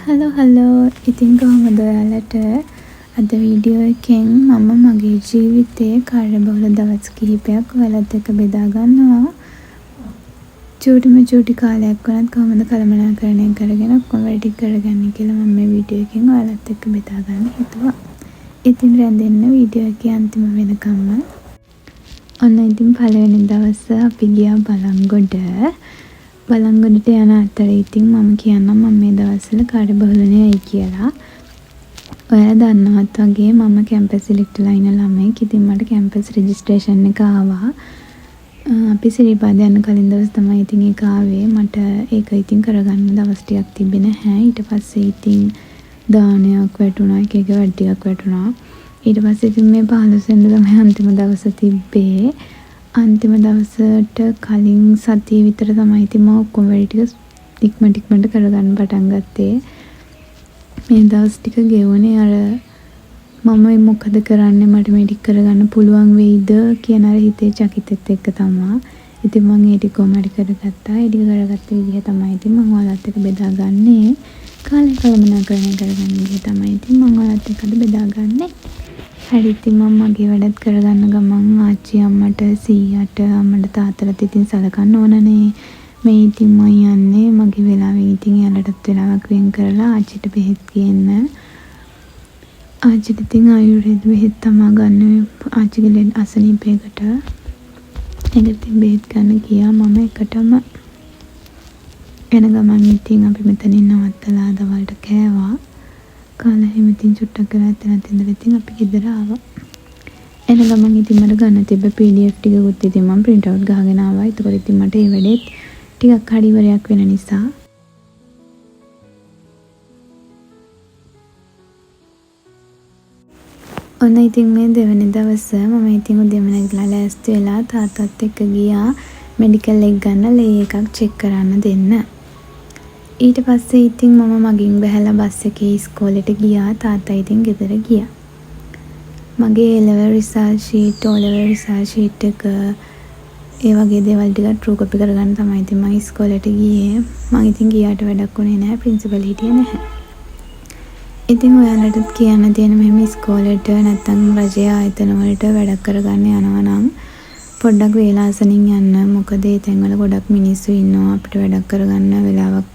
Hello hello, ඉතින් කොහොමද ඔයාලට? අද වීඩියෝ එකෙන් මම මගේ ජීවිතයේ කාර්යබහුල දවස් කිහිපයක් ඔයාලත් එක්ක බෙදා ගන්නවා. චූටිම චූටි කාලයක් වුණත් කොහොමද කළමනාකරණය කරගෙන ඔක්කොම වැඩ ටික කරගන්නේ කියලා මම මේ වීඩියෝ එකෙන් ඔයාලත් එක්ක බෙදා ගන්න හිතුවා. ඉතින් රැඳෙන්න වීඩියෝ එකේ අන්තිම වෙනකම්ම. ඔන්න ඉතින් පළවෙනි දවස අපි ගියා බලංගොඩ. බලංගොඩට යන අතරේ ඉතින් මම කියන්නම් මම මේ දවස්වල කාර්යබහුල වුණේ ඇයි කියලා. ඔයාලා දන්නවත් වගේ මම කැම්පස් සිලෙක්ට් වෙලා ඉන්න ළමයෙක්. ඉතින් මට කැම්පස් රෙජිස්ට්‍රේෂන් එක ආවා. අපි සිරිපාද යන්න කලින් දවස් තමයි ඉතින් ඒක ආවේ. මට ඒක ඉතින් කරගන්න දවස් ටිකක් තිබ්බේ නැහැ. ඊට පස්සේ ඉතින් දානයක් වැටුණා, එක එක වැඩ ටිකක් වැටුණා. ඊට පස්සේ ඉතින් මේ 15 වෙනිදා තමයි අන්තිම දවස තිබ්බේ. අන්තිම දවසට කලින් සතිය විතර තමයි ඉතින් මම ඔක්කොම වැඩ ටික ඉක්මනට ඉක්මනට කරගන්න පටන් ගත්තේ. මේ දවස් ටික ගෙවුනේ අර මම මොකද කරන්නේ, මට මේ ටික කරගන්න පුළුවන් වෙයිද කියන අර හිතේ චකිතෙත් එක්ක තමා. ඉතින් මං ඒ ටික කොහොම හරි කරගත්තා. ඒ ටික කරගත්ත විදිහ තමයි ඉතින් මං ඔයාලත් එක්ක බෙදාගන්නේ. කාලය කළමනාකරණය කරගන්න විදිහ තමයි ඉතින් මං ඔයාලත් එක්ක අද බෙදාගන්නේ. හරි, ඉතින් මං මගේ වැඩත් කරගන්න ගමන් ආච්චි අම්මට සීයාට අම්මට තාත්තලත් ඉතින් සලකන්න ඕනනේ. මේ ඉතින් මං යන්නේ මගේ වෙලාවෙන් ඉතින් එයාලටත් වෙලාවක් වෙන් කරලා ආච්චිට බෙහෙත් ගේන්න. ආච්චිට ඉතින් ආයුර්වේද බෙහෙත් තමා ගන්න, ආච්චිගේ ලෙඩ අසනීපයකට. ඒකට ඉතින් බෙහෙත් ගන්න ගියා මම එකටම. එන ගමන් ඉතින් අපි මෙතනින් නවත්තලා දවල්ට කෑවා. කාලා එහෙම ඉතින් චුට්ටක් වෙලා එතනත් ඉඳලා ඉතින් අපි ගෙදර ආවා. එන ගමන් ඉතින් මට ගන්න තිබ්බ PDF ටිකකුත් ඉතින් මම ප්‍රින්ට් අවුට් ගහගෙන ආවා. එතකොට ඉතින් මට ඒ වැඩේත් ටිකක් හරි ඉවරයක් වෙන නිසා. ඔන්න ඉතින් මේ දෙවෙනි දවස මම ඉතින් උදේම නැගිටලා ලෑස්ති වෙලා තාත්තත් එක්ක ගියා මෙඩිකල් එක ගන්න ලේ එකක් චෙක් කරන්න දෙන්න. ඊට පස්සේ ඉතින් මම මගින් බැහැලා බස් එකේ ඉස්කෝලේට ගියා. තාත්තා ඉතින් ගෙදර ගියා. මගේ A level result sheet, O level result sheet එක ඒ වගේ දේවල් ටිකක් ට්‍රූ කොපි කරගන්න තමයි ඉතින් මං ඉස්කෝලේට ගියේ. මං ඉතින් ගියාට වැඩක් වුණේ නැහැ. ප්‍රින්සිපල් හිටියේ නැහැ. ඉතින් ඔයාලටත් කියන්න තියෙන මෙහෙම ඉස්කෝලේට නැත්තම් රජයේ ආයතන වලට වැඩක් කරගන්න යනවා නම් පොඩ්ඩක් වේලාසනින් යන්න. මොකද ඒ තැන්වල ගොඩක් මිනිස්සු ඉන්නවා. අපිට වැඩක් කරගන්න වෙලාවක්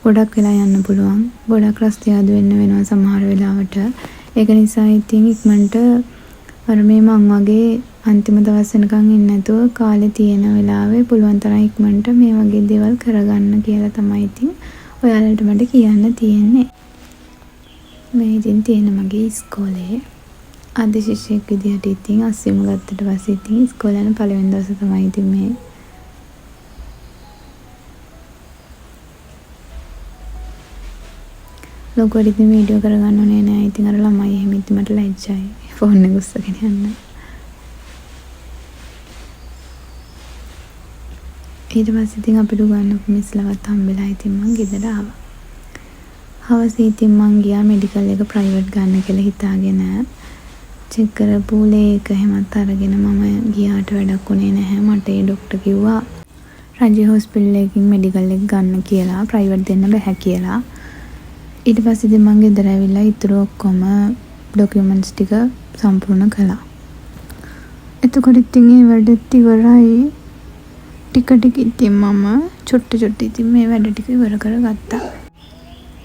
ගොඩක් වෙලා යන්න පුළුවන්. ගොඩක් රස්තියාදු වෙන්න වෙනවා සමහර වෙලාවට. ඒක නිසා ඉතින් ඉක්මනට අර මේ මං වගේ අන්තිම දවස් වෙනකන් ඉන්නේ නැතුව කාලේ තියෙන වෙලාවේ පුළුවන් තරම් ඉක්මනට මේ වගේ දේවල් කරගන්න කියලා තමයි ඉතින් ඔයාලට මට කියන්න තියෙන්නේ. මේ ඉතින් තියෙන මගේ ඉස්කෝලේ. ආදි ශිෂ්‍යයෙක් විදිහට ඉතින් අස්වීම ගත්තට පස්සේ ඉතින් ඉස්කෝලේ යන පළවෙනි දවස තමයි ඉතින් මේ. ලොකුවට ඉතින් වීඩියෝ කරගන්න ඕනේ නෑ. ඉතින් අර ළමයි එහෙම ඉතින් මට ලැජ්ජයි ෆෝන් එක උස්සගෙන යන්න. ඊට පස්සේ ඉතින් අපිට උගන්වපු මිස්ලවත් හම්බෙලා ඉතින් මං ගෙදර ආවා. හවස ඉතින් මං ගියා මෙඩිකල් එක ප්‍රයිවට් ගන්න කියලා හිතාගෙන. චෙක් කරපු ලේ එක එහෙමත් අරගෙන මම ගියාට වැඩක් වුණේ නැහැ. මට ඒ ඩොක්ටර් කිව්වා රජයේ හොස්පිටල් එකකින් මෙඩිකල් එක ගන්න කියලා, ප්‍රයිවට් දෙන්න බැහැ කියලා. ඊට පස්සේ ඉතින් මං ගෙදර ඇවිල්ලා ඉතුරු ඔක්කොම ඩොකියුමන්ට්ස් ටික සම්පූර්ණ කළා. එතකොට ඉතින් ඒ වැඩත් ඉවරයි. ටික ටික ඉතින් මම චුට්ටි චුට්ටි ඉතින් මේ වැඩ ටික ඉවර කරගත්තා.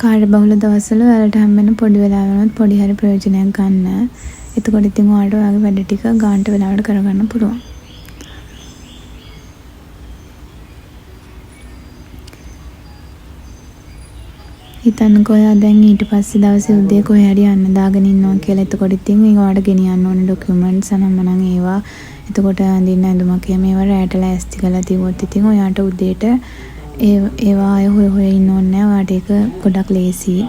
කාර්යබහුල දවස්වල ඔයාලට හම්බෙන පොඩි වෙලාවෙනුත් පොඩි හරි ප්‍රයෝජනයක් ගන්න. එතකොට ඉතින් ඔයාලට ඔයාගේ වැඩ ටික ගානට වෙලාවට කරගන්න පුළුවන්. හිතන්නකෝ ඔයා දැන් ඊට පස්සේ දවසේ උදේ කොහේ හරි යන්න දාගෙන ඉන්නවා කියලා. එතකොට ඉතින් ඒ ඔයාට ගෙනියන්න ඕනේ ඩොකියුමන්ට්ස් අනම්මනම් ඒවා. එතකොට අඳින්න ඇඳුමක් එහෙම ඒවා රැට ලෑස්ති කරලා තිබ්බොත් ඉතින් ඔයාට උදේට ඒවා ආයෙ හොය හොය ඉන්න ඕනේ නෑ. ඔයාට ඒක ගොඩක් ලේසියි.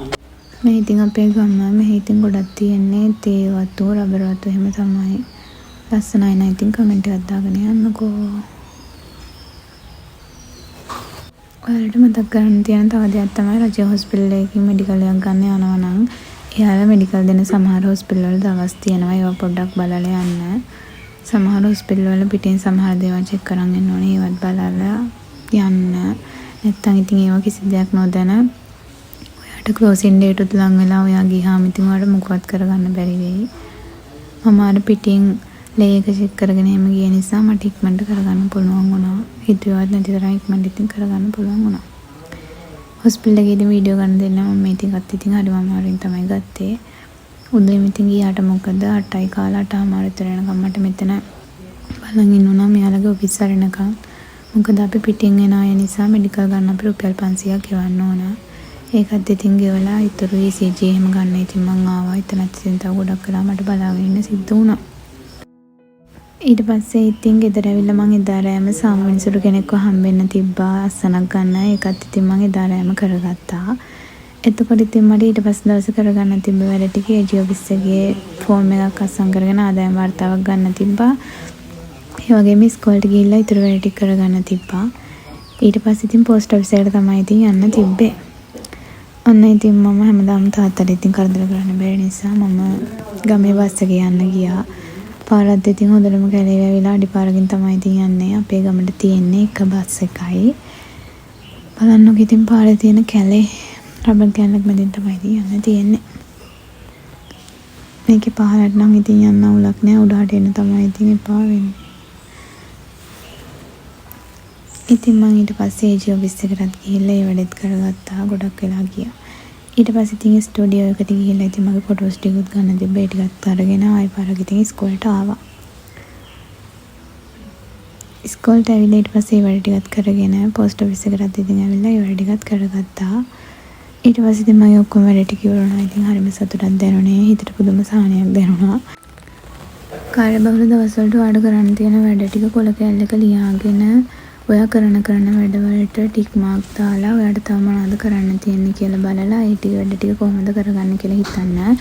මේ ඉතින් අපේ ගම. මෙහි ඉතින් ගොඩක් තියෙන්නේ තේ වතු, රබර් වතු එහෙම තමයි. ලස්සනයි නේද? ඉතින් කමෙන්ට් එකක් දාගෙන යන්නකෝ. ඔයාලට මතක් කරන්න තියෙන තව දෙයක් තමයි රජයේ හොස්පිටල් එකකින් මෙඩිකල් එකක් ගන්න යනවා නම් එයාලා මෙඩිකල් දෙන සමහර හොස්පිටල් වල දවස් තියෙනවා. ඒවා පොඩ්ඩක් බලලා යන්න. සමහර හොස්පිටල් වල පිටින් සමහර දේවල් චෙක් කරන් එන්න ඕනේ. ඒවත් බලලා යන්න. නැත්තම් ඉතින් ඒවා කිසි දෙයක් නොදැන ඔයාට ඔයාට ක්ලෝසින් ඩේට් උත් ලං වෙලා ඔයා ගියාම ඉතින් ඔයාට මොකවත් කරගන්න බැරි වෙයි. මම අර පිටින් ලේ එක චෙක් කරගෙන එහෙම ගිය නිසා මට ඉක්මනට කරගන්න පුළුවන් වුණා. හිතුවේවත් නැති තරම් ඉක්මනට ඉතින් කරගන්න පුළුවන් වුණා. හොස්පිටල් එකේ ඉතින් වීඩියෝ ගන්න දෙන්නේ නෑ. මම මේ ටිකත් ඉතින් හරිම අමාරුවෙන් තමයි ගත්තේ. උදේම ඉතින් ගියාට මොකද, 8යි කාල, 8:30 විතර වෙනකම් මට මෙතන බලන් ඉන්න වුණා මෙයාලගේ ඔෆිස් අරිනකම්. මොකද අපි පිටින් එන අය නිසා මෙඩිකල් ගන්න අපි රුපියල් 500ක් ගෙවන්න ඕන. ඒකත් ඉතින් ගෙවලා ඉතුරු ECG එහෙම ගන්න ඉතින් මං ආවා. එතනත් ඉතින් තව ගොඩක් වෙලා මට බලාගෙන ඉන්න සිද්ධ වුණා. ඊට පස්සේ ඉතින් ගෙදර ඇවිල්ලා මං එදා රෑම සාම විනිසුරු කෙනෙක්ව හම්බෙන්න තිබ්බා අත්සනක් ගන්න. ඒකත් ඉතින් මං එදා රෑම කරගත්තා. එතකොට ඉතින් මට ඊට පස්සේ දවසේ කරගන්න තිබ්බ වැඩ ටික AG office එකේ ෆෝම් එකක් අත්සන් කරගෙන ආදායම් වාර්තාවක් ගන්න තිබ්බා. ඒ වගේම ඉස්කෝලේට ගිහිල්ලා ඉතුරු වැඩ ටික කරගන්න තිබ්බා. ඊට පස්සේ ඉතින් පෝස්ට් ඔෆිස් එකට තමයි ඉතින් යන්න තිබ්බේ. ඔන්න ඉතින් මම හැමදාම තාත්තට ඉතින් කරදර කරන්න බැරි නිසා මම ගමේ බස් එකේ යන්න ගියා. පාරත් ඉතින් හොඳටම කැලේ වැවිලා අඩි පාරකින් තමයි ඉතින් යන්නේ. අපේ ගමට තියෙන්නේ එක බස් එකයි. බලන්නකෝ ඉතින් පාරේ තියෙන කැලේ, රබර් කෑල්ලක් මැදින් තමයි ඉතින් යන්න තියෙන්නේ. මේකේ පහළට නම් ඉතින් යන්න අවුලක් නෑ. උඩහට එන්න තමයි ඉතින් එපා වෙන්නේ. ඉතින් මං ඊට පස්සේ AG office එකටත් ගිහිල්ලා ඒ වැඩෙත් කරගත්තා. ගොඩක් වෙලා ගියා. ඊට පස්සේ ඉතින් ස්ටුඩියෝ එකට ගිහිල්ලා ඉතින් මගේ ෆොටෝස් ටිකුත් ගන්න තිබ්බා. ඒ ටිකත් අරගෙන ආයෙ පාරක් ඉතින් ඉස්කෝලේට ආවා. ඉස්කෝලේට ඇවිල්ලා ඊට පස්සේ ඒ වැඩ ටිකත් කරගෙන පෝස්ට් ඔෆිස් එකටත් ඉතින් ඇවිල්ලා ඒ වැඩ ටිකත් කරගත්තා. ඊට පස්සේ ඉතින් මගේ ඔක්කොම වැඩ ටික ඉවර වුණා. ඉතින් හරිම සතුටක් දැනුනේ. හිතට පුදුම සහනයක් දැනුණා. කාර්යබහුල දවස් වලට ඔයාලට කරන්න තියෙන වැඩ ටික කොළ කෑල්ලක ලියාගෙන, ඔයා කරන කරන වැඩවලට ටික් මාක් දාලා, ඔයාට තව මොනවද කරන්න තියෙන්නේ කියලා බලලා ඒ ටික වැඩ ටික කොහොමද කරගන්නේ කියලා හිතන්න.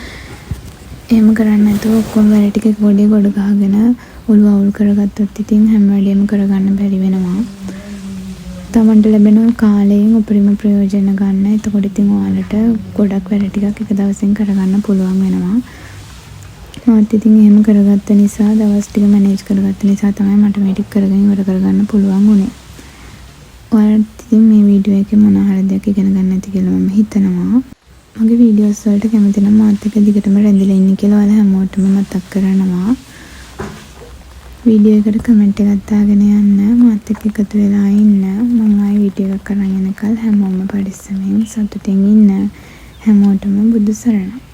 එහෙම කරන්නේ නැතුව ඔක්කොම වැඩ ටික එක ගොඩේ ගොඩ ගහගෙන ඔළුව අවුල් කරගත්තොත් ඉතින් හැම වැඩේම කරගන්න බැරි වෙනවා. තමන්ට ලැබෙන කාලයෙන් උපරිම ප්‍රයෝජන ගන්න. එතකොට ඉතින් ඔයාලට ගොඩක් වැඩ ටිකක් එක දවසෙන් කරගන්න පුළුවන් වෙනවා. මාත් ඉතින් එහෙම කරගත්ත නිසා, දවස් ටික මැනේජ් කරගත්ත නිසා තමයි මට මේ ටික කරගෙන ඉවර කරගන්න පුළුවන් වුණේ. ඔයාලත් ඉතින් මේ වීඩියෝ එකෙන් මොනවා හරි දෙයක් ඉගෙන ගන්න ඇති කියලා මම හිතනවා. මගේ වීඩියෝස් වලට කැමති නම් මාත් එක්ක දිගටම රැඳිලා ඉන්න කියලා ඔයාලා හැමෝටම මතක් කරනවා. වීඩියෝ එකට කමෙන්ට් එකක් දාගෙන යන්න. මාත් එක්ක එකතු වෙලා ඉන්න. මං ආයි වීඩියෝ එකක් අරන් එනකල් හැමෝම පරිස්සමෙන් සතුටින් ඉන්න. හැමෝටම බුදු සරණයි.